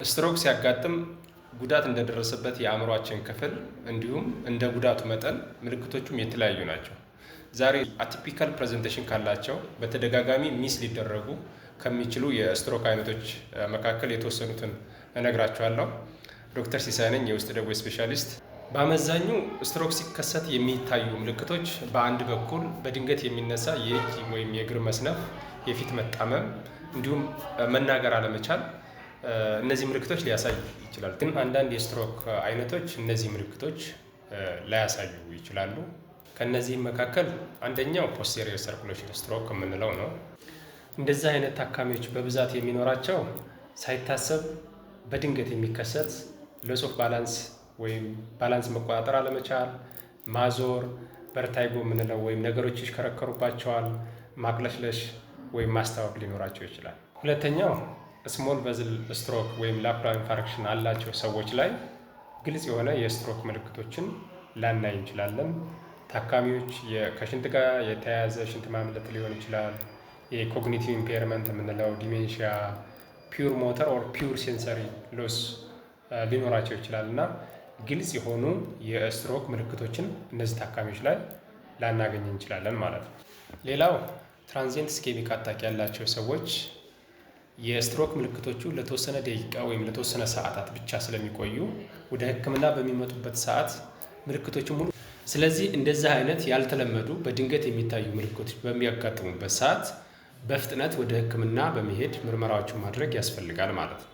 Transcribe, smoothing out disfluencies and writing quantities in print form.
ስትሮክ ሲያጋጥም ጉዳት እንደደረሰበት የአእምሯችን ክፍል እንዲሁም እንደ ጉዳቱ መጠን ምልክቶቹም የተለያዩ ናቸው። ዛሬ atypical presentation ካላቸው፣ በተደጋጋሚ miss ሊደረጉ ከሚችሉ የስትሮክ አይነቶች መካከል የተወሰኑትን እነግራችኋለሁ። ዶክተር ሲሳይ ነኝ፣ የውስጥ ደዌ ስፔሻሊስት። በአመዛኙ ስትሮክ ሲከሰት የሚታዩ ምልክቶች በአንድ በኩል በድንገት የሚነሳ የእጅ ወይም የእግር መስነፍ፣ የፊት መጣመም እንዲሁም መናገር አለመቻል፣ እነዚህ ምልክቶች ሊያሳይ ይችላል። ግን አንዳንድ የስትሮክ አይነቶች እነዚህ ምልክቶች ላያሳዩ ይችላሉ። ከእነዚህም መካከል አንደኛው posterior circulation stroke የምንለው ነው። እንደዚህ አይነት ታካሚዎች በብዛት የሚኖራቸው ሳይታሰብ በድንገት የሚከሰት loss of balance ወይም balance መቆጣጠር አለመቻል፣ ማዞር፣ vertigo የምንለው ወይም ነገሮች ይሽከረከሩባቸዋል፣ ማቅለሽለሽ ወይም ማስታወክ ሊኖራቸው ይችላል። ሁለተኛው small vessel stroke ወይም lacunar infarction አላቸው ሰዎች ላይ ግልጽ የሆነ የስትሮክ ምልክቶችን ላናይ እንችላለን። ታካሚዎች ከሽንት ጋር የተያያዘ ሽንት ማምለጥ ሊሆን ይችላል። የ cognitive impairment የምንለው dementia፣ pure motor or pure sensory loss ሊኖራቸው ይችላል እና ግልጽ የሆኑ የስትሮክ ምልክቶችን እነዚህ ታካሚዎች ላይ ላናገኝ እንችላለን ማለት ነው። ሌላው transient ischemic attack ያላቸው ሰዎች የስትሮክ ምልክቶቹ ለተወሰነ ደቂቃ ወይም ለተወሰነ ሰዓታት ብቻ ስለሚቆዩ ወደ ሕክምና በሚመጡበት ሰዓት ምልክቶቹ ሙሉ፣ ስለዚህ እንደዚህ አይነት ያልተለመዱ በድንገት የሚታዩ ምልክቶች በሚያጋጥሙበት ሰዓት በፍጥነት ወደ ሕክምና በመሄድ ምርመራዎችን ማድረግ ያስፈልጋል ማለት ነው።